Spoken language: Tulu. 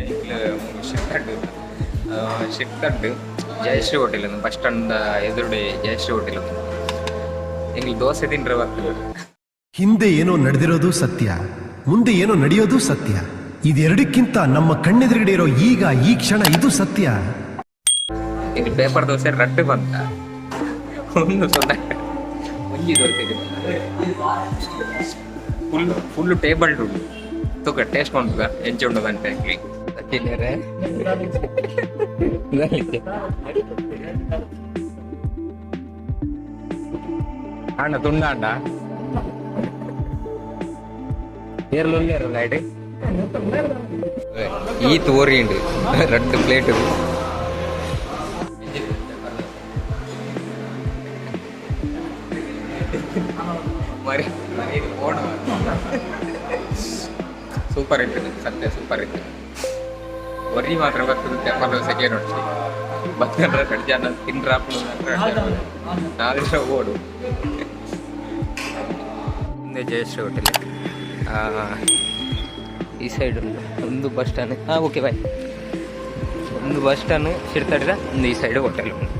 ಎಂಕ್ಲು Shirthady, Shirthady Jayashree hotel, bus stand ಎದುರುಡೆ ಜಯಶ್ರೀ ಹೋಟೆಲ್. ಎಂಕ್ಲು ದೋಸೆ ತಿಂಡ್ರೆ ಬರ್ತದೆ. ಹಿಂದೆ ಏನೋ ನಡೆದಿರೋದು ಸತ್ಯ, ಮುಂದೆ ಏನೋ ನಡೆಯೋದು ಸತ್ಯ. ಇದೆರಡಕ್ಕಿಂತ ನಮ್ಮ ಕಣ್ಣೆದುರುಗಡೆ ಇರೋ ಈಗ ಈ ಕ್ಷಣ, ಇದು ಸತ್ಯ. ಎಂಕ್ಲು ಪೇಪರ್ ದೋಸೆ ರಡ್ಡು ಬಂತ. ಒಂದು ಸೊನ್ನೆ, ಒಂಜಿ ದೋಸೆ. ಫುಲ್ ಫುಲ್ ಟೇಬಲ್ ಉಂಡು. ತೂಕ, ಟೇಸ್ಟ್ ಉಂಟು, ಎಂಚ ಉಂಡು ಅಂತ. ಸಚಿನ್, ಅಣ್ಣ ತುಂಡ ಅಣ್ಣ ಏರ್ಲು ಲೈಟ್ ಈ ತೋರಿಂಡು ರಡ್ಡು ಪ್ಲೇಟ್. ಮರಿ ಮರಿ ಓಣ ಸೂಪರ್ ಇತ್ತು, ಸತ್ಯ ಸೂಪರ್ ಇತ್ತು. ಒರಿ ಮಾತ್ರ ಬರ್ತದೆ ಪೇಪರ್ ದೋಸೆಗೆ ನೋಡಿ. ಬತ್ತಂದ್ರೆ ರಡ್ಡು ಜನ ತಿಂಡ್ರ, ನಾಲ್ಕು ಓಡು. ಮುಂದೆ ಜಯಶ್ರೀ ಹೋಟೆಲ್ ಈ ಸೈಡ್ ಉಂಟು. ಒಂದು ಬಸ್ ಸ್ಟ್ಯಾಂಡ್. ಹಾಂ, ಓಕೆ ಬಾಯ್. ಒಂದು ಬಸ್ ಸ್ಟ್ಯಾಂಡ್ ಶಿರ್ತಡಿದ, ಒಂದು ಈ ಸೈಡ್ ಹೋಟೆಲ್ ಉಂಟು.